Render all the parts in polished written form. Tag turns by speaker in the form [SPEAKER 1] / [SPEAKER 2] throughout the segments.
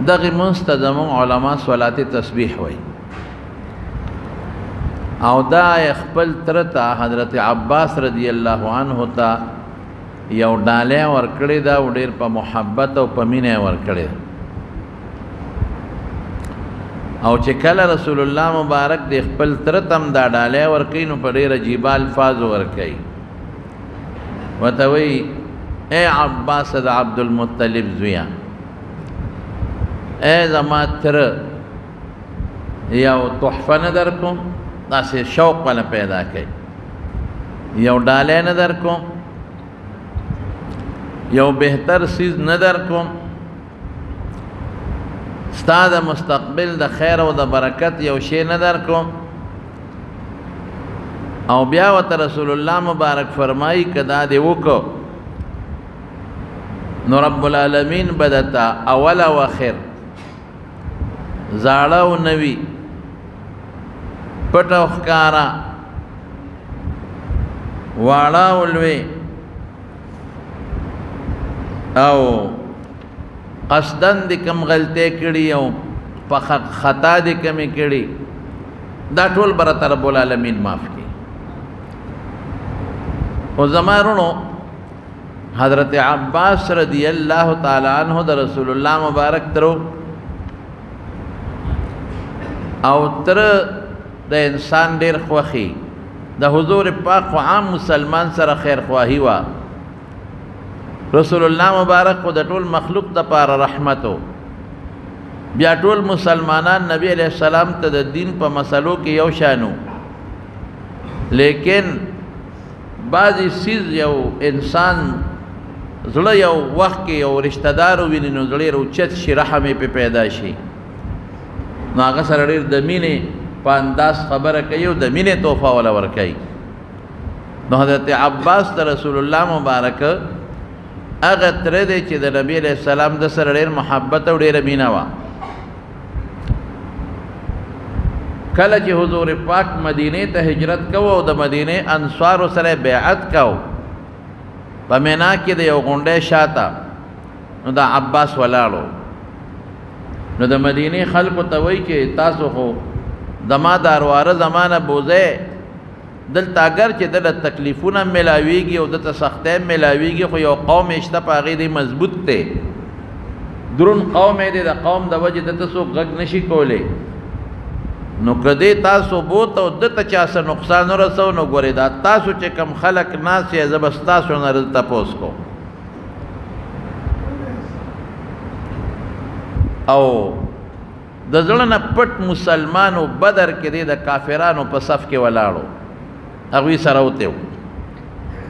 [SPEAKER 1] دغه مونځ ته زموږ علما صلات تسبیح وایي. او دا خپل تره ته حضرت عباس رضی الله عنه ته یو ډالۍ ورکړې ده او ډېر په محبت او په مینه یې ورکړې ده. او چې کله رسول الله مبارک د خپل تره ته هم دا ډالۍ ورکوي نو په ډېر عجیبه الفاظو ورکوي، ورته وایي ای عباس د عبدالمطلب زویه، ای زما تره، یو تحفه نه درکوم، داسې شوق وله پیدا کوي، یو ډالۍ نه درکوم، یو بهتر څیز نه درکوم، ستا د مستقبل د خیر او د برکت یو شی نه درکوم. او بیا ورته رسول الله مبارک فرمایي که دا دې وکړو نو رب العالمین به درته اول او اخر، زاړه او نوي، پټ او ښکاره، واړه او لوی، او قصداً دې کوم غلطۍ کړي او په خطا دې کمې کړي، دا ټول به راته رب العالمین معاف کړي. خو زما وروڼو حضرت عباس رضی الله تعالی عنہ د رسول الله مبارک ترو او تر د انسان ډیر خوښي، د حضور پاک خو عام مسلمان سره خیر خواهي وه. رسول الله مبارک خو د ټول مخلوق دپاره رحمت و. بیا ټول مسلمانان نبی علیه السلام ته د دین په مسلو کې یو شان وو، لیکن بعضې څیز یو انسان زړه یو وخت کې یو رشته دار وویني نو زړه یې راوچت شي، رحم یې پرې پیدا شي، نو هغه سره ډېر د مینې په انداز خبره کوي او د مینې تحفه وله ورکوي. نو حضرت عباس د رسول الله مبارک هغه تره دی چې د نبی علیه السلام د سره ډېر محبت او ډېره مینه وه. کله چې حضور پاک مدینې ته هجرت کوو او د مدینې انصارو سره بیعت کوو، په مینا کې د یو غونډۍ شاته نو د عباس ولاړو. نو د مدینې خلکو ته وایي چې تاسو خو زما د ارواره زمانه بوځئ، دلته اګر چې دله تکلیفونه ملاویږي او دلته سختۍ ملاویږي، خو یو قوم یې شته په هغې دی مضبوط دی، درون قوم یې دی، د قوم د وجې دته څوک غږ نشي کولی. نو که دې تاسو بوته او دته چا څه نقصان ورسو نو ګورئ دا تاسو چې کوم خلک ناست یئ زه به ستاسو نه تپوس کوم. او د زړه نه پټ مسلمانو بدر کې دی د کافرانو په صف کې ولاړو، هغوی سره وتی وو،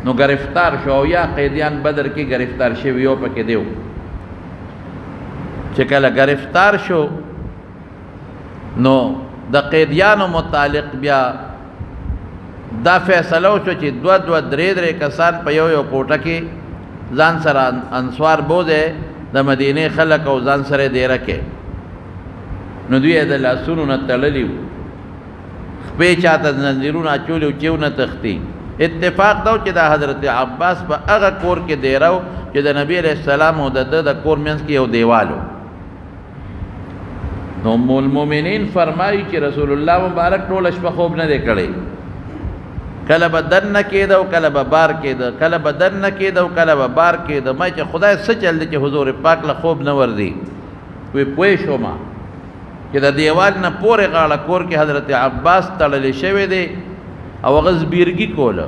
[SPEAKER 1] نو ګرفتار شو او یا قیدیان بدر کې ګرفتار شوي یو پکې دی. چې کله ګرفتار شو نو د قیدیانو متعلق بیا دا فیصله وشوه چې دوه دوه درې درې کسان په یو یو کوټه کې ځان سره انصار بوځي د مدینې خلک او ځان سره دیره کې. نو دوی یې د لاسونو نه تړلي وو، خپې چاته زنځیرونه اچولي وو چې ونه تښتي. اتفاق دا و چې دا حضرت عباس په هغه کور کې دیره و چې د نبی علیه السلام او د ده د کور منځ کې یو دیوال و. نو ام المؤمنین فرمایي چې رسول الله مبارک ټوله شپه خوب نه دی کړی، کله به دننه کېده او کله به بار کېده، کله به دننه کېده او کله به بار کېده. ما چې خدای څه چل دی چې حضور پاک له خوب نه ورځي. وی پوه شوم چې د دیوال نه پورې غاړه کور کې حضرت عباس تړلی شوی دی او هغه زبیرګي کوله.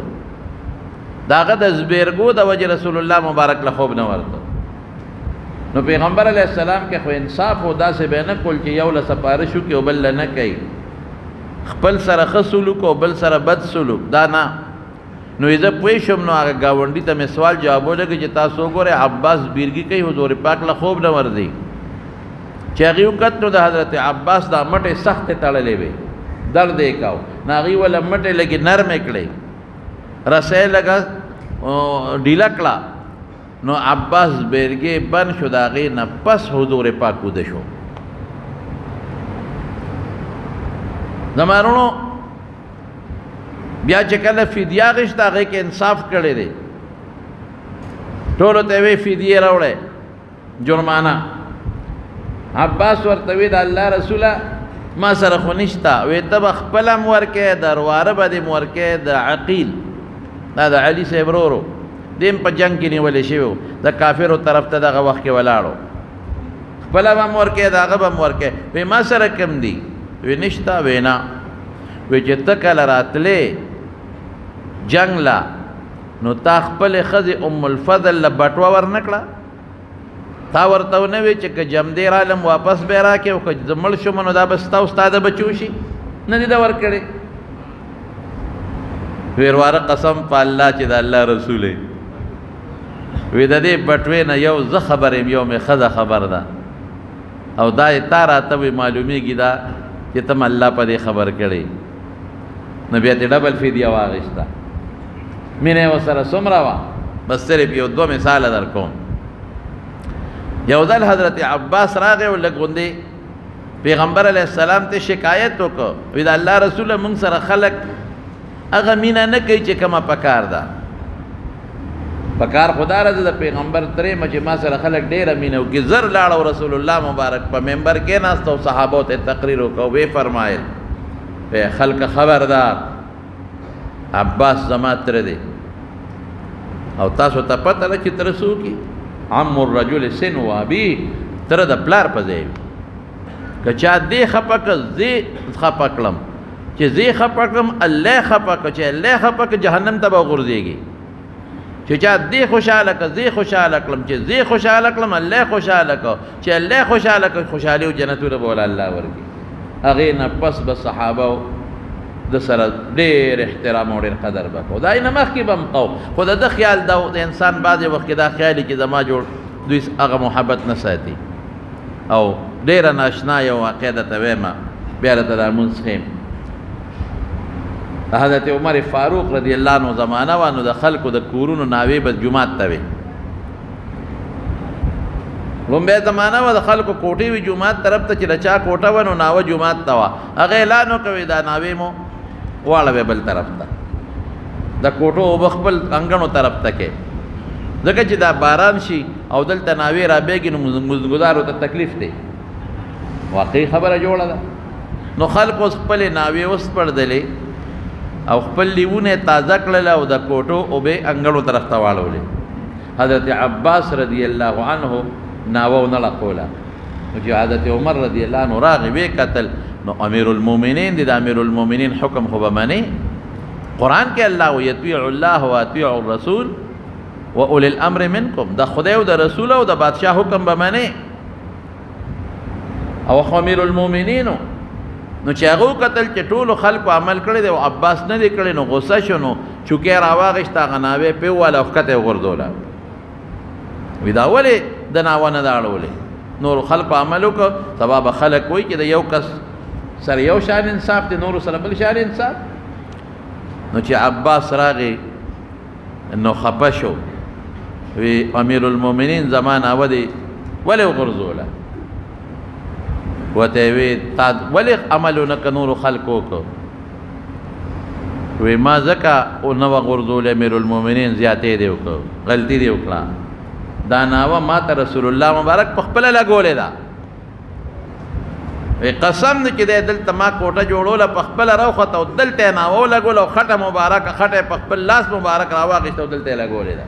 [SPEAKER 1] د هغه د زبیرګو د وجې رسول الله مبارک له خوب نه ورته. نو پیغمبر علیه السلام کې خو انصاف و، داسې به نه کول چې یو له سفارش وکړي او بل له نه کوي، خپل سره ښه سلوک او بل سره بد سلوک، دا نه. نو زه پوه شوم، نو هغه ګاونډي ته مې سوال جواب ولګي چې تاسو وګورئ عباس بیرګي کوي، حضور پاک له خوب نه ورځي. چې هغې وکت نو د حضرت عباس دا مټې سختې تړلې وې، درد یې کاوه، نو هغې وله مټې لږې نرمې کړې، رسۍ لږه ډیله کړه، نو عباس بیرګې بند شو. د هغې نه پس حضور پاک وده شو. زما وروڼو بیا چې کله فدیه اخیسته هغې کې انصاف کړی دی، ټولو ته یې وی فدیې راوړی جرمانه. عباس ورته وی د الله رسوله ما سره خو نشته. وی ته به خپله هم ورکې، د ورواره به دې هم ورکې، د عقیل دا د علي صاحب ورور دی هم په جنګ کې نیولی شوی و، د کافرو طرف ته دغه وخت کې ولاړو، خپله به هم ورکې، د هغه به هم ورکې. وی ما سره کم دي؟ وی نشته. وی نه. وی چې ته کله راتلې جنګ له نو تا خپلې ښځې ام الفضل له بټوه ورنه کړه، تا ورته ونه وی چې که جمدې رالم واپس به یې راکړې او که زه مړ شوم نو دا به ستا او ستا د بچو شي، نه دې ده ورکړې. ویرواره قسم په الله چې د الله رسول یې. وی د دې بټوې نه یو زه خبر یم، یو مې ښځه خبر ده، او دا یې تا راته وی معلومیږي دا چې ته م الله په دې خبر کړې. نو بیا ترې ډبل فدیه واخیسته. مینه یې ورسره څومره وه. بس صرف یو دوه مثاله در کوم. یو ځل حضرت عباس راغی او لږ غوندې پیغمبر علیه السلام ته شکایت وکړ، وی د الله رسوله موږ سره خلک هغه مینه نه کوي چې کومه پکار ده. پکار خدا راځه د پیغمبر ترې مه چې ما سره خلک ډېره مینه وکړي. زر لاړ او رسول الله مبارک په منبر کېناست او صحابو ته تقریر وکړ، ویې فرمایل خلک خبردار، عباس زما تره دی او تاسو ته پته ده چې تره څوک وي؟ عم الرجل سن و ابي، تره د پلار په ځای وي. که چا دې خفه کړ زه خفه کړم، چې زه خفه کړم الله خفه کړ، چې الله خفه کړ جهنم ته به وغورځېږي. چې چا دې خوشحاله کړ زه خوشحاله کړم، چې زه خوشحاله کړم الله خوشحاله کړ، چې الله خوشحاله کړ خوشحالي او جنتونه به وله الله ورکړي. هغې نه پس به صحابه د سره ډېر احترام او ډېر قدر به کو. دا یې نه مخکې به هم کو، خو د ده خیال دا و، د انسان بعضې وخت کې دا خیال چې زما جوړ دوی هغه محبت نه ساتي. او ډېره ناشنا یو واقعه درته وایم، بیا راته دا لمونځ ښیم. د حضرت عمر فاروق رضی الله عنه زمانه وه، نو د خلکو د کورونو ناوې به جومات ته وې. لومبی زمانه وه، د خلکو کوټې وي جومات طرف ته، چې د چا کوټه وه نو ناوه جومات ته وه. هغه اعلان وکړ دا ناوې مو واړوې بل طرف ته، د کوټو اوبه خپل انګڼو طرف ته کې، ځکه چې دا باران شي او دلته ناوې رابېږي نو مزګزارو ته تکلیف دی. واقعي خبره جوړه ده. نو خلکو اوس خپلې ناوې وسپړدلې او خپل لیوونه یې تازه کړل او د کوټو اوبه انګړو طرف ته واړولې. حضرت عباس رضی الله عنه ناوه ونه لقوله. نو چې حضرت عمر رضی الله عنه راغی ویې کتل، نو امیر المؤمنین دی، د امیر المؤمنین حکم خو به منې. قرآن کې الله وایي اطیعوا الله و اطیعوا الرسول و اولی الامر منکم، د خدای او د رسول او د بادشاه حکم به منې. او خو امیر المؤمنین نو چې هغه وکتل چې ټولو خلکو عمل کړی دی او عباس نه دی کړی، نو غوسه شو، نو چوکۍ راواغېسته، هغه ناوې پرې وواله او ښکته یې وغورځوله. وایي دا ولې د ناوه نه ده اړولې؟ نورو خلکو عمل وکړ، سبا به خلک وایي چې د یو کس سره یو شان انصاف دی، نورو سره بل شان انصاف. نو چې عباس راغی نو خفه شو، وی امیر المؤمنین زما ناوه دی ولې وغورځوله؟ ورته یې وی تا ولې عمل ونه کړ نورو خلکو وکړ؟ وی ما ځکه ونه وغورځولې امیر المؤمنین، زیاتې دی وکړ، غلطي دی وکړه، دا ناوه ما ته رسول الله مبارک په خپله لګولې ده. وی قسم دی چې دی دلته ما کوټه جوړوله په خپله راوخته او دلته یې ناوه ولګوله او خټه مبارکه خټه یې په خپل لاس مبارک راواخیسته او دلته یې لګولې ده.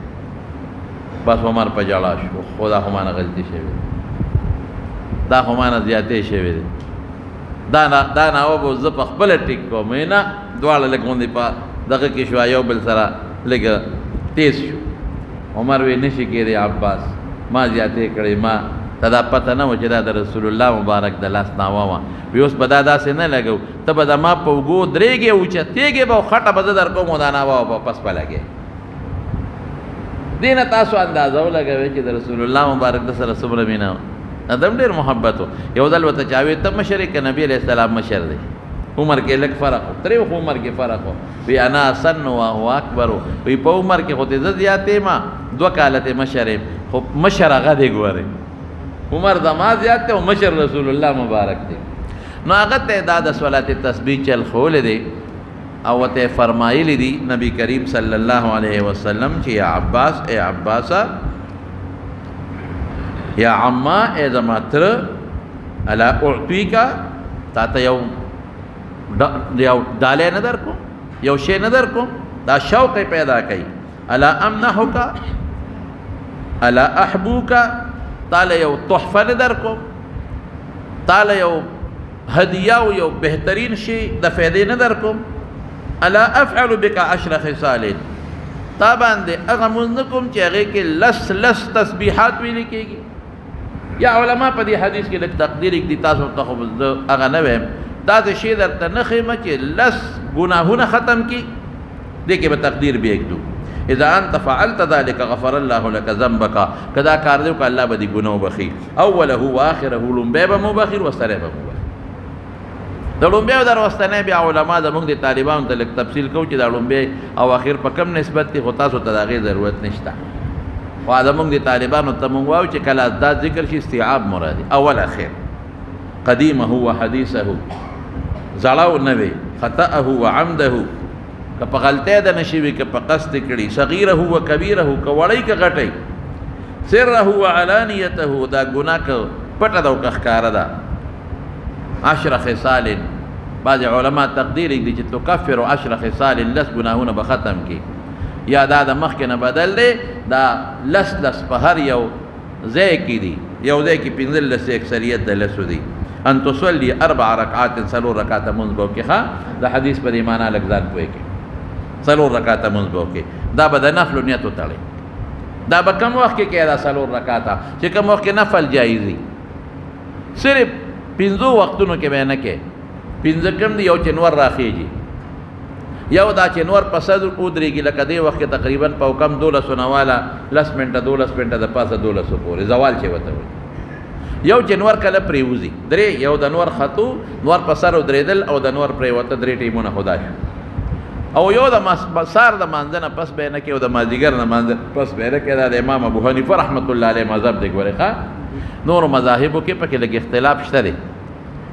[SPEAKER 1] بس عمر په ژړا شو، خو دا خو ما نه غلطي شوې ده، دا خو ما نه زیاتې شوې ده، دا ناوه به زه په خپله ټیک کوم. وایي نه، دواړه لږ غوندې په دغه کې شو، یو بل سره لږ تیز شو. عمر وی نشي کېدی عباس، ما زیاتې کړې، ما ته دا پته نه وه چې دا د رسول الله مبارک د لاس ناوه وه. وی اوس به دا داسې نه لګو، ته به د ما په اوږو درېږې او اوچتېږې به او خټه به زه در کوم او دا ناوه به پس به لګې. دې نه تاسو اندازه ولګوئ چې د رسول الله مبارک د سره څومره مینه وه، ادم ډېر محبت و. یو ځل ورته چا وی ته مشر یې که نبي علیه السلام مشر دی؟ عمر کې لږ فرق و، ترې خو عمر کې فرق و. وی انا سن و هو اکبر، وی په عمر کې خو ته زه زیات یم، دوه کاله ته مشر یم، خو مشر هغه دی ګورې، عمر زما زیات دی او مشر رسول الله مبارک دی. نو هغه ته دا د صلات تسبیح چل ښوولی دی او ورته یې فرمایلی دي نبی کریم صلی الله علیه وسلم چې یا عباس، ای عباسه، یا عما، ای زما تره، الا اعطیک، تا ته یو ډالۍ نه درکوم، یو شی نه درکوم، دا شوق پیدا کوي. الا امنحک، الا احبوک، تا له یو تحفه نه درکوم، تا له یو هدیه او یو بهترین شی د فایدې نه درکوم. الا افعل بک عشر خصال، تا باندې هغه مونځ نه کوم چې هغې کې لس لس تسبیحات ویلې کېږي. یا علما په دې حدیث کې لږ تقدیر ږدي، تاسو ته خو زه هغه نه وایم، داسې شی درته نه ښیم چې لس ګناهونه ختم کړي، دې کې به تقدیر بیا ږدو. اذا انت فعلت ذلك غفر الله لك ذنبك، که دا کار دی وکړه الله به دې ګناه وبخښي، اوله واخره، لومبی به مو وبخښي، وروستنی به مو وبخښي. د لومبی او د وروستنی بیا علما زموږ د طالبانو ته لږ تفصیل کوو چې دا لومبی او اخر په کم نسبت دی، خو تاسو ته د هغې ضرورت نشته. خو زموږ د طالبانو ته موږ وایو چې کله دا ذکر شي استیعاب مراد دی، اول اخر، قدیمه و حدیثه، زړه او نوې، خطأه و عمده، که په غلطۍ د نه شوي که په قصد کړي، صغیره و کبیره، که وړی که غټی، سره و علانیته، دا ګناه که پټه ده او که ښکاره ده. عشر خصال، بعضې علما تقدیر ږدي چې تکفر عشر خصال، لس ګناهونه به ختم کړي، یا دا د مخکې نه بدل دی، دا لس لس په هر یو ځای کې دي، یو ځای کې 15 اکثریت د لسو دي. ان تصلي 4 رکعات، څلور رکعاته مونځ به وکړې. ښه د حدیث په دې معنا لږ ځان پوه کړې، څلور رکعاته مونځ به وکړې، دا به د نفلو نیت وتړې. دا به کم وخت کې کوې؟ دا څلور رکعاته چې کوم وخت کې نفل جایز وي، صرف 5 وختونو کې به یې نه کوې. 5 کوم دي؟ یو چې نور راخېږي، یو دا چې نور په سر ودرېږي، لکه دې وخت کې تقریبا په کم 12 نه والا 10 منټه 12 منټه د پاسه 12 پورې زوال چې ورته وایي. یو چې نور کله پرېوځي، درې، یو د نور ختو، نور په سر ودرېدل او د نور پرېوته، درې ټیمونه خدا شو. او یو د سار د مانځه نه پس به یې نه کوي، او د مازدیګر نه مانځه پس به یې نه کوي. دا د امام ابو حنیفه رحمة الله علیه مذهب دی. ګورې ښه، نورو مذاهبو کې پکې لږ اختلاف شته دی،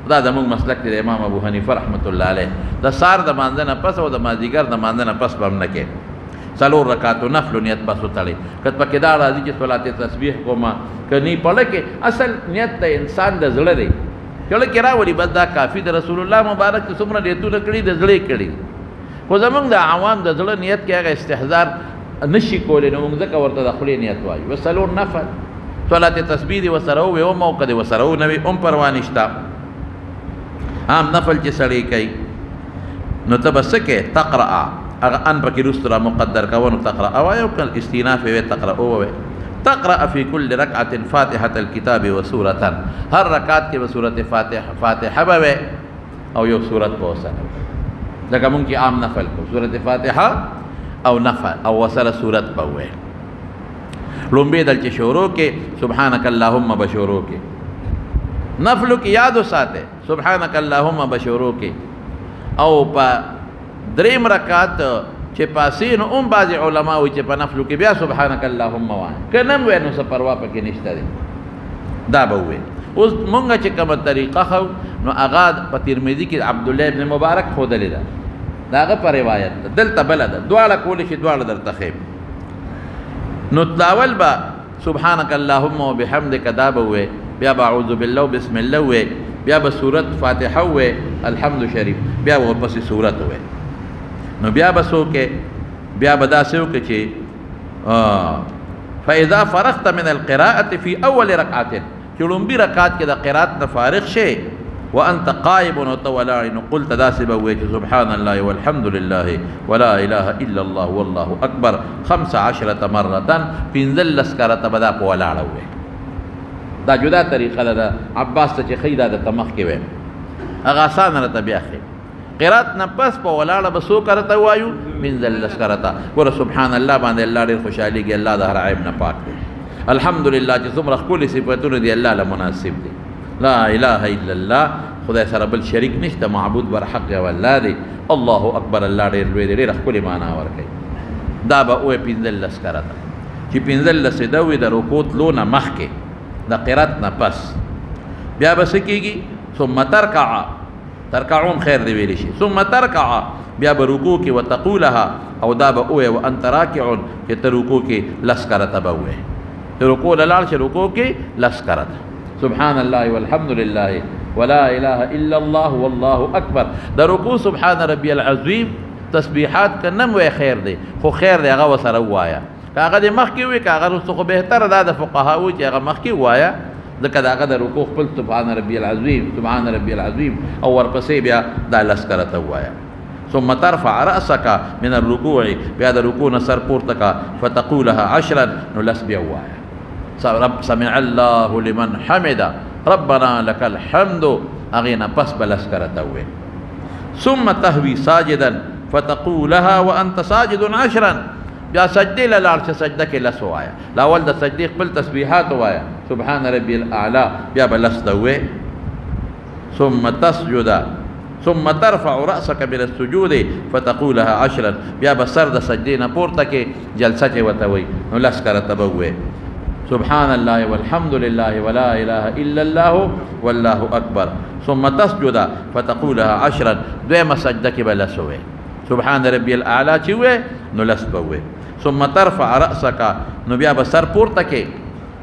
[SPEAKER 1] دا زموږ مسلک دی د امام ابو حنیفه رحمة الله علیه. د سار د مانځه نه پس او د مازدیګر د مانځه نه پس به هم نه کوي. څلور رکعاتو نفلو نیت بس وتړې، که پکې دا راځي چې صلات تسبیح کومه که نی پړه کې، اصل نیت د انسان د زړه دی، زړه کې راولي بس دا کافي. د رسول الله مبارک چې څومره نیتونه کړي د زړه یې کړي، خو زموږ د عوام د زړه نیت کې هغه استحضار نشي کولی، نو موږ ځکه ورته د خولې نیت وایو. بس څلور نفل صلات تسبیح دې ورسره ووي هم او که دې ورسره ونه وي هم پروا نشته. عام نفل چې سړی کوي نو ته به څه کوې؟ تقرأ، هغه ان پکې وروسته را مقدر کوه، نو تقرأ وایه، او که استیناف یې وی تقرأ ووایه. تقرأ في كل ركعة فاتحة الكتاب وسورة، هر رکعت کې به سورة فاتحه به وی او یو سورت به ورسره وی، لکه مونږ چې عام نفل کوو سورة فاتحه او نفل او ورسره سورت به ووایې. لومبی دل چې شروع کې سبحانك اللهم به شروع کې، نفلو کې یاد وساته سبحانك اللهم به شروع کې. او په دریم رکعت چې پاسې نو هم بعضې علما وایي چې په نفلو کې بیا سبحانك اللهم وایه، که نه هم وایې نو څه پروا پکې نشته دی، دا به ووایې. اوس مونږ چې کومه طریقه ښو نو هغه په ترمذي کې عبدالله ابن مبارک ښودلې ده، د هغه په روایت ده، دلته بله ده، دواړه کولی شي دواړه درته ښیم. نو تلاول به سبحانك اللهم وبحمدك دا به ووایې، بیا به اعوذ بالله وبسم الله ووایې، بیا به سورت فاتحه ووایې الحمد شریف، بیا به ورپسې سورت ووایې. نو بیا به څه وکړې؟ بیا به داسې وکړې چې فإذا فرغت من القراءة في أول ركعة، چې لومبي رکعت کې د قرات نه فارغ شې وأنت قائم او ته ولاړ یې، نو قلت داسې به ووایې چې سبحان الله والحمد لله ولا إله إلا الله والله أكبر 15 مرة، 15 کرته به دا په ولاړه ووایې. دا جدا طریقه ده، عباس ته چې ښیي دا درته مخکې وایم، هغه اسانه راته بیا ښیي. قرات نه پس په ولاړه به څو کرته وایو؟ 15 کرته. ګوره سبحان الله باندې الله ډېر خوشحالېږي، الله د هر عیب نه پاک دی. الحمدلله چې څومره ښکلي صفتونه دي الله له مناسب دي. لا اله الا الله، خدای سره بل شریک نشته، معبود بر حق یو الله دی. الله اکبر، الله ډېر لوی دی، ډېره ښکلې معنا ورکوي. دا به ووایې 15 کرته، چې 15 یې دا ووایي د رکوع تلو نه مخکې، د قرات نه پس. بیا به څه کېږي؟ ثم ترکع، ترکعون خیر دی ویلی شي. ثم ترکع، بیا به رکوع کې وتقولها، او دا به ووایې وانت راکع، چې ته رکوع کې لس کرته به ووایې، چې رکوع له لاړ شې رکوع کې لس کرته. سبحان الله والحمد لله ولا اله الا الله والله اکبر. د رکوع سبحان ربي العظیم تسبیحات که نم وی خیر دی، خو خیر دی هغه ورسره ووایه. که هغه دې مخکې وي که هغه وروسته خو بهتره دا د فقهاو چې هغه مخکې ووایه، ځکه د هغه د رکوع خپل سبحان ربي العظیم سبحان ربي العظیم او ورپسې بیا دا لس کرته ووایه. ثم ترفع رأسك من الركوع، بیا د رکوع نه سر پورته کا، فتقولها عشرا، نو لس بیا ووایه. رب سمع الله لمن حمده ربنا لك الحمد، هغې نه پس به لس کرته ووایه. ثم تهوي ساجدا فتقولها وأنت ساجد عشرا، بیا سجدې له لاړ شه، سجده کې لس ووایه. لاول د سجدې خپل تسبیحات ووایه سبحان ربي الأعلى، بیا به لس ته ووایې. ثم تسجد ثم ترفع رأسك من السجود فتقولها عشرا، بیا به سر د سجدې نه پورته کې جلسه چې ورته وایي نو لس کرته به ووایې. سبحان الله والحمد لله ولا اله الا الله والله اکبر. ثم تسجد فتقولها عشرا، دویمه سجده کې به لس ووایې. سبحان ربي الاعلى چې ووایې نو لس به ووایې. ثم ترفع رأسك، نو بیا به سر پورته کې.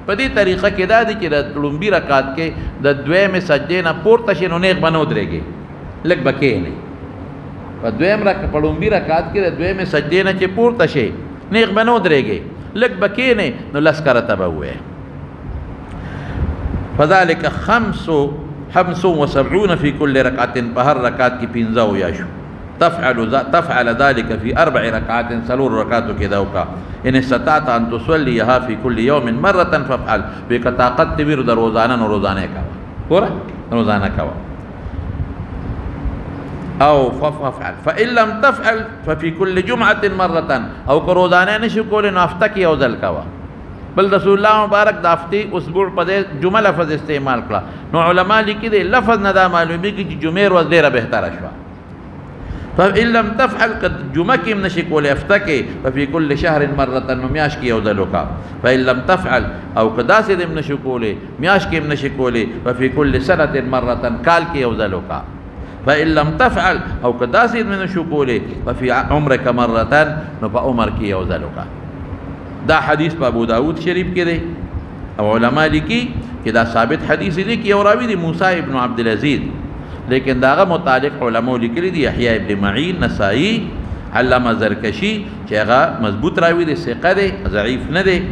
[SPEAKER 1] په دې طریقه کې دا دي چې د لومبي رکعت کې د دویمې سجدې نه پورته شي نو نیغ به نه ودرېږي، لږ به کښېنې. په دویم په لومبي رکعت کې د دویمې سجدې نه چې پورته شي نیغ به نه ودرېږي، لږ به کښېنې نو لس کرته به ووایې. فذلك 75 في كل ركعة، په هر رکعت کې 75 شو. تفعل ذلك في 4 ركعات، څلور رکعاتو کې دا وکړه. إن استطعت أن تصليها في كل يوم مرة فافعل، وی که طاقت دې وي د روزانه نو روزانه یې کوه، ګوره روزانه کوه. أو فافعل، فإن لم تفعل ففي كل جمعة مرة، أو که روزانه نشي کولی نو هفته کې یو ځل کوه. بل رسول الله مبارک د هفتې اسبوع په ځای جمعه لفظ استعمال کړه، نو علما لیکي دی لفظ نه دا معلومیږي چې جمعې ورځ ډېره بهتره شوه. فإن لم تفعل، که جمعه کې هم نشي کولی هفته کې، ففي كل شهر مرة، نو میاشت کې یو ځل وکړه. فإن لم تفعل، او که داسې دې هم نشي کولی میاشت کې هم نشي کولی، ففي كل سنة مرة، کال کې یو ځل وکړه. فإن لم تفعل، او که داسې هم نشو کولی، ففي عمرك مرة، نو په عمر کې یو ځل وکړه. دا حدیث په ابو داود شریف کې دی، او علما لیکي چې دا ثابت حدیث دی کې یو راوي دی موسی ابن عبدالعزیز، لیکن داغه متعلق علماء لیکلي دي یحیی ابن معین، نسائی، علامه زرکشي، چې هغه مضبوط راوي دی، ثقه دی، ضعیف نه دی،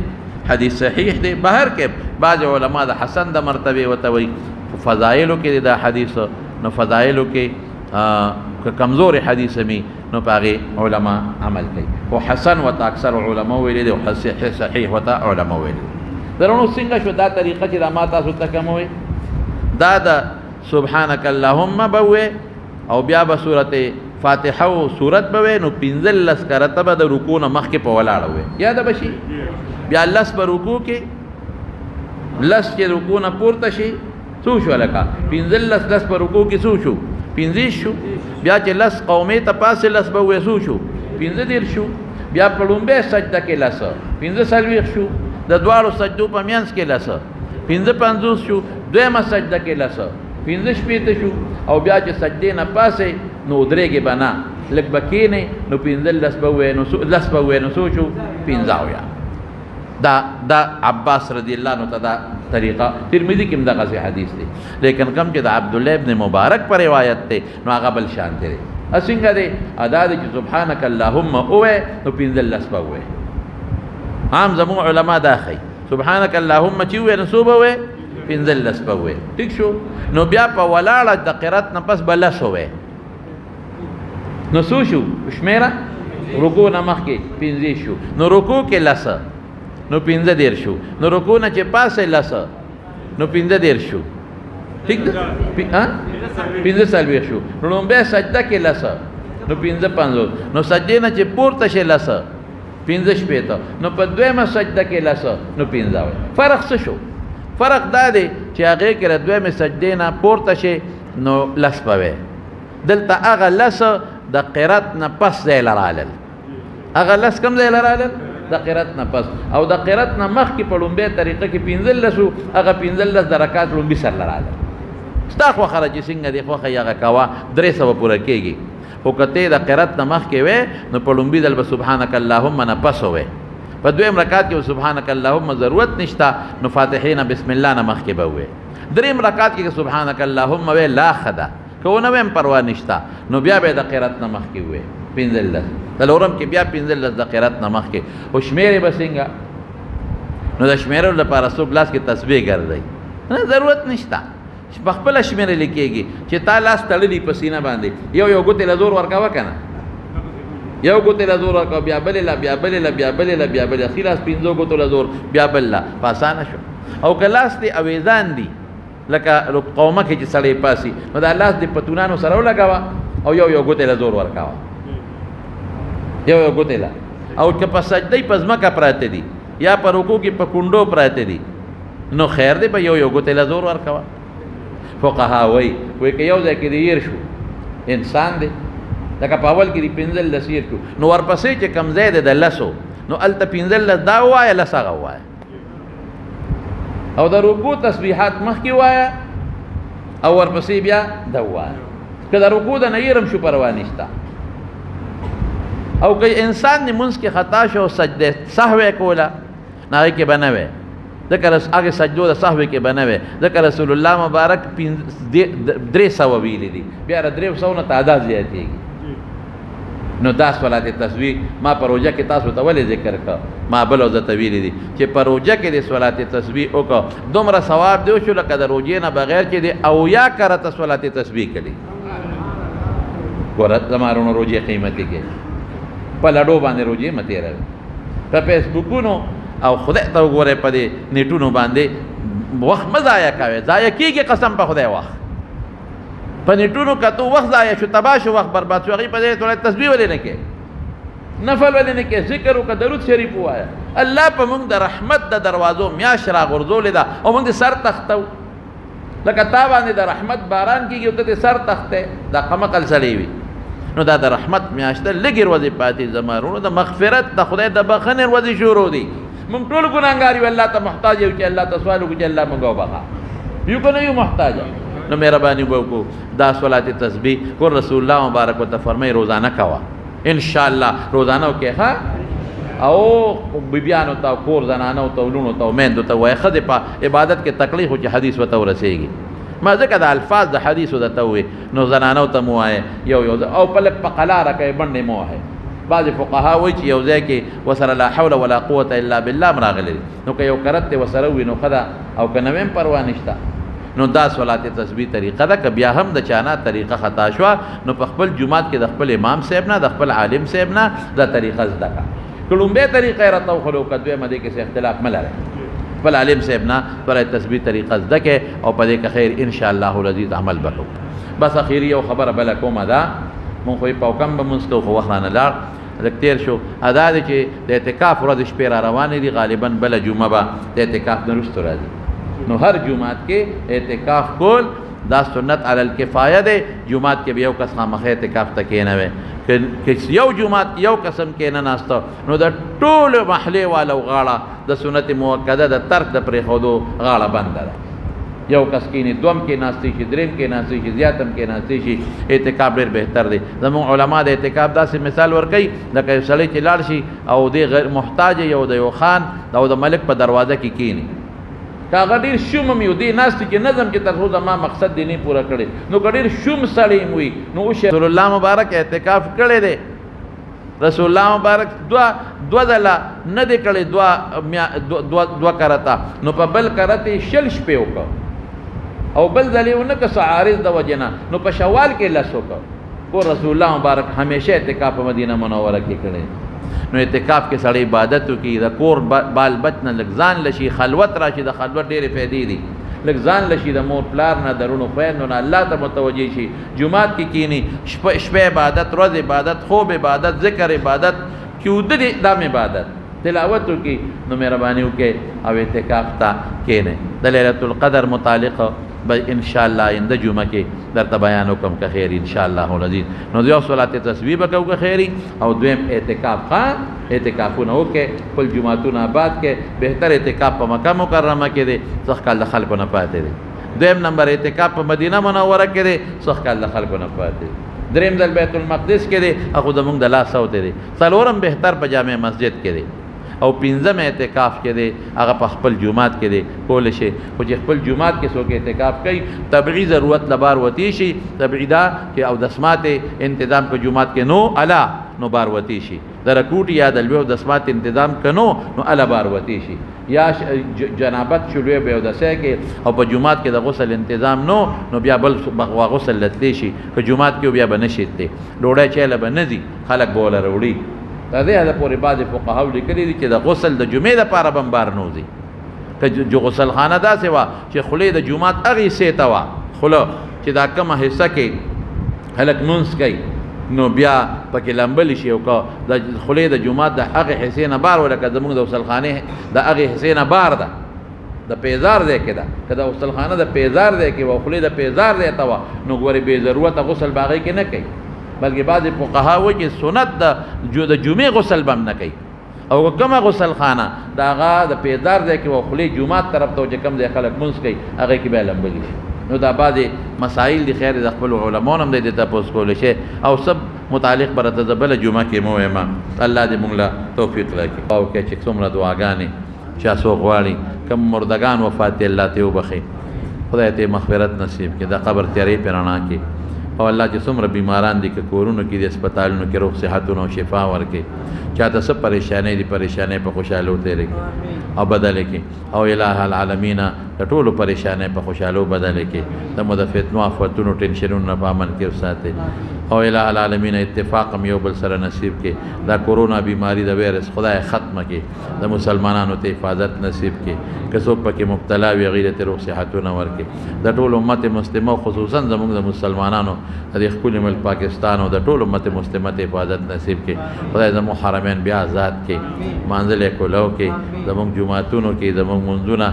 [SPEAKER 1] حدیث صحیح دی. بهر کې بعض علما د حسن د مرتبې ورته وایي، خو فضایلو کې دی دا حدیث، نو فضایلو کې که کمزورې حدیث می نو په هغې علما عمل کوي، خو حسن ورته اکثر علما ویلي دی او صحیح ورته علما ویلي دی. درنو څنګه شو دا طریقه چې دا ما تاسو ته کوم وی، دا د سبحانك اللهم به وې او بیا به سورت فاتحه او سورت به وې، نو 15 کرته به د رکوع نه مخکې په ولاړه وې، یاده به شي. بیا لس به رکوع کې، لس چې رکوع نه پورته شي څو شو لکه 15، لس په رکوع کې څو شو؟ 25 شو. بیا چې لس قومې ته پاسې لس به وې څو شو؟ 35 شو. بیا په لومبۍ سجده کې لس 45 شو، د دواړو سجدو په منځ کې لس 55 شو، دویمه سجده کې لس 65 شو، او بیا چې سجدې نه پاسې نو ودرېږې به نه، لږ به کښېنې نو 15 به ووایې، نو لس به ووایې، نو څو شو؟ 75. دا عباس رضی الله عنه ته دا طریقه ترمذي کې هم دغسې حدیث دی، لیکن کوم چې د عبدالله ابن مبارک په روایت دی نو هغه بل شان دی. څنګه دی؟ دا دی چې سبحانک اللهم ووایې نو 15 به ووایې. عام زموږ علما دا ښیي سبحانک اللهم چې ووایې نو څو به ووایې؟ 15 به ووایې. ټیک شو؟ نو بیا په ولاړه د قرات نه پس به لس ووایې، نو څو شو شمېره؟ رکوع نه مخکې 5 شو، نو رکوع کې لس نو 35 شو، نو رکوع نه چې پاسې لس نو 35 شو، ټیک ده؟ 45 شو. نو لومبۍ سجده کې لس نو 55، نو سجدې نه چې پورته شي لس 65، نو په دویمه سجده کې لس نو 5. فرق څه شو؟ فرق دا دی چې هغې کې له دویمې سجدې نه پورته شي نو لس به وی، دلته هغه لس د قرات نه پس ځای له رالل، هغه لس کوم ځای له رالل؟ د قرات نه پس. او د قرات نه مخکې په لومبۍ طریقه کې 15 وو، هغه 15 د رکعت لومبي سر له رالل. ستا خوښه ده چې څنګه دې خوښه یې هغه کوه، 300 پوره کېږي. خو که ته د قرات نه مخکې وې نو په لومبي ځل به سبحانک اللهم نه پس وې، په دویم رکعت کې سبحانک اللهم ضرورت نشته، نو فاتحې نه بسم الله نه مخکې به وې. دریم رکعت کې سبحانک اللهم وې لا ښه ده، که ونه ویم پروا نشته، نو بیا به یې د قرات نه مخکې ووایې 15، څلورم کې بیا 15 د قرات نه مخکې. خو شمېر یې به څنګه؟ نو د شمېرلو لپاره څوک لاس کې تسبیح ګرځوي؟ نه، ضرورت نشته، په خپله شمېره لیکېږي چې تا لاس تړلی په سینه باندې، یو یو ګوتې له زور ورکوه که نه، یو ګوتې له زور ورکوه، بیا بلې له، بیا بلې له، بیا بلې له، بیا بلې، ښي لاس 5 ګوتو له زور، بیا بل له، په اسانه شو. او که لاس دې اویزان دي لکه قومه کې چې سړی پاسي، نو دا لاس دې پتونانو سره ولګوه او یو یو ګوتې له زور ورکوه، یو یو ګوتې له. او که په سجدې په ځمکه پراته دي یا په رکوع کې په کونډو پراته دي، نو خیر دی، په یو یو ګوتې له زور ورکوه. فقها وایي، وایي که یو ځای کې دې هېر شو، انسان دی، لکه په اول کې دې 15 هېر شو، نو ورپسې چې کوم ځای دی د 10، نو هلته 15 دا ووایه، 10 هغه ووایه. او د رکوع تسبیحات مخکې ووایه او ورپسې بیا دا ووایه. که د رکوع د نه هېر هم شو پروا نشته. او که انسان دې مونځ کې خطا شو او سجده سهوه کوله، نو هغې کې به نه وی، ځکه هغې سجدو د سهوې کې به نه وی، ځکه رسول الله مبارک 300 ویلي دي، بیا د 300 نه تعداد زیاتېږي. نو دا صلات تسبیح ما په روژه کې تاسو ته ولې ذکر کړ؟ ما بل ورځ ته ویلي دي چې په روژه کې د صلات تسبیح وکړه، دومره ثواب دی وشو لکه د روژې نه بغیر چې د 70 کرته صلات تسبیح کړي. ګوره زما وروڼو روژې قیمتي کې په لډو باندې روژې مه تېروئ، په فیسبوکونو او خدای ته وګورئ په دې نیټونو باندې وخت مه ضایع کوئ، ضایع کېږي قسم په خدای وخت. په نیټونو کتو وخت ضایع شو، تباه شو، وخت برباد شو. هغې په دې توله تسبیح ولې نه کوې، نفل ولې نه کوې، ذکر وکړه، درود شریف ووایه. الله په موږ د رحمت د دروازو میاشت راغورځولې ده او موږ دې سر تختو، لکه تا باندې د رحمت باران کېږي او ته دې سر تختې، دا قمقل سړی وي. نو دا د رحمت میاشت ده، لږې ورځې پاتې زما وروڼو، د مغفرت د خدای د بخښنې ورځې شروع دي. موږ ټول ګناهګار یو، الله ته محتاج یو چې الله ته سوال وکړو چې الله موږ وبخښه، یو که نه یو محتاج. نو مهرباني به وکړو دا صلات تسبیح ګور رسول الله مبارک ورته فرمایي روزانه کوه، انشاءالله روزانه وکړې. ښه، او بیبیانو ته، کور زنانو ته، ولونو ته، میندو ته ووایه ښځې په عبادت کې تکلیف و چې حدیث ورته ورسېږي. ما ځکه د الفاظ د حدیثو درته ووایي، نو زنانو ته مو ووایه یو یو، او په لږ په قلاره کوې، بنډې مه وهئ. بعضې فقها وایي چې یو ځای کې وسره لا حول ولا قوة الا بالله هم راغلی دی، نو که یو کرت دی وسره وي نو ښه ده، او که نه وي هم پروا نشته. نو دا صلات تسبیح طریقه ده. که بیا هم د چا نه طریقه خطا شوه، نو په خپل جومات کې د خپل امام صاحب نه، د خپل عالم صاحب نه دا طریقه زده کړه. که لومبی طریقه یې راته وښوله، که دویمه دې کې څه اختلاف مه لرئ، خپل عالم صاحب نه صلات تسبیح طریقه زده کړئ او په دې کې خیر انشاءالله العزیز عمل به کوو. بس اخري یو خبره بله کومه ده، مونږ خو یې په کم به مونځ کوو، خو وخت رانه لاړ، لږ تېر شو. دا دی چې د اعتکاف ورځې شپې را روانې دي، غالبا بله جمعه به د اعتکاف نه وروسته راځي. نو هر جومات کې اعتکاف کول دا سنت علی الکفایه دی. جومات کې به یو کس خامخا اعتکاف ته کښېنوي، که یو جومات یو کس هم کښېنه ناسته، نو د ټولو محلې والو غاړه د سنت موکده د ترک د پرېښودو غاړه بنده ده. یو کس کښېني، دوم کښېناستی شي، دریم کښېناستی شي، زیات هم کښېناستی شي. اعتکاف ډېر بهتر دی. زموږ علما د اعتکاف داسې مثال ورکوي لکه یو سړی چې لاړ شي او دی غیر محتاج یو د یو خان او د ملک په دروازه کې کښېني، که هغه ډېر شوم هم یو دی ناست چې نظم کې تر څو زما مقصد دی نه پوره کړی، نو که ډېر شوم سړی هم وي نو وشي. رسول الله مبارک اعتکاف کړی دی، رسول الله مبارک دوه ځله نه دی کړی، دوه کرته، نو په بل کرته یې 20 شپې وکړه او بل ځل یې ونه کړه څه عارض د وجې نه، نو په شوال کې 10 وکړه. ګور رسول الله مبارک همیشه اعتکاف په مدینه منوره کې کړی. نو اعتکاف کې سړی عبادت وکړي، د کور بال بچ نه لږ ځان له شي، خلوت راشي، د خلوت ډېرې فایدې دي، لږ ځان له شي، د مور پلار نه، د وروڼو خویندو نه الله ته متوجه شي، جومات کې کښېني، شپه عبادت، ورځ عبادت، خوب عبادت، ذکر عبادت، چې وده دي دا هم عبادت، تلاوت وکړي. نو مهرباني وکړئ او اعتکاف ته کښېنئ. د لیلة القدر متعلق به انشاءالله آینده جمعه کې درته بیان وکړم که خیر انشاءالله العزیز. نو یو صلات تسبیح به کوو که خیر، او دویم اعتکاف. ښه اعتکافونه وکړئ، خپل جوماتونه آباد کړئ. بهتر اعتکاف په مکه مکرمه کې دی، سږ کال د خلکو نه پاتې دی. دویم نمبر اعتکاف په مدینه منوره کې دی، سږ کال د خلکو نه پاتې دی. دریم ځل بیت المقدس کې دی، هغه زموږ د لاس اوتې دی. څلورم بهتر په جامع مسجد کې دی. او پنځم اعتکاف چې دی هغه په خپل جومات کې دی کولی شي. خو چې خپل جومات کې څوک اعتکاف کوي طبعي ضرورت له بار وتی شي، طبعي دا چې اودس ماتې انتظام په جومات کې نو الا نو بار وتی شي، د رکوټي یا د لوی اودس ماتې انتظام که نو نو الا بار وتی شي، یا جنابت شو لوی به اودسه کې او په جومات کې د غسل انتظام نو نو بیا بل غسل لتلی شي، که جومات کې بیا به نه شي تللی، ډوډۍ چای له به نه ځي، خلک به وله راوړي. تر دې حده پورې بعضې فقهاو لیکلي دي چې د غسل د جمعې دپاره به هم بار نه وځي. که غسلخانه داسې وه چې خولې د جومات هغې حصې ته وه، خوله چې دا کومه حصه کې خلک لمونځ کوي نو بیا پکې لمبلی شي، او که د خولې د جومات د هغې حصې نه بار وه، لکه زموږ د غسلخانې د هغې حصې نه بار ده، د پیزار ځای کې ده، که د غسلخانه د پیزار ځای کې وه، خولې د پیزار ځای ته وه، نو ګورې بې ضرورته غسل به هغې کې نه کوي. بلکې بعضې فقها وایي چې سنت د جمعې غسل به هم نه کوي، او کومه غسلخانه د هغه د پیزار ځای کې وه، خولې جومات طرف ته چې کوم ځای خلک لمونځ کوي هغې کې به لمبلی شي. نو دا بعضې مسایل دي، خیر د خپلو علماو نه هم دی تپوس کولی شي، او سب متعلق به راته زه بله جمعه کې مو وایم. الله دې موږ له توفیق راکړي. او که چې څومره دعاګانې چا څوک غواړي، کوم مردګان وفات دي الله ته یې وبخښي، خدای ته یې مغفرت نصیب کړي، د قبر تیارې پرې رڼا کړي، او الله چې څومره بیماران دي که کورونو کې دي هسپتالونو کې روغ صحتونه او شفا ورکړي، چاته څه پریشانۍ دي پریشانۍ په خوشحالو تېرې کړي او بدلې کړي، او اله العالمین د ټولو پریشانۍ په خوشحالو بدلې کړي، د مو د فتنو آفتونو ټینشنونو نه په امن کې وساتي، او اله العالمین اتفاق هم یو بل سره نصیب کړي. دا کورونا بیماری د ویروس خدای ختمه کړي، د مسلمانانو ته حفاظت نصیب کړي، که څوک پکې مبتلا وي هغوی ته روغ صحتونه ورکړي. د ټول امت مسلمه خصوصا زموږ د مسلمانانو د دې ښکلي ملک پاکستان او د ټول امت مسلمه ته حفاظت نصیب کړي. خدای زموږ حرمین بیا آزاد کړي، منزل یې کولاو کړي، زموږ جوماتونو کې زموږ منځونه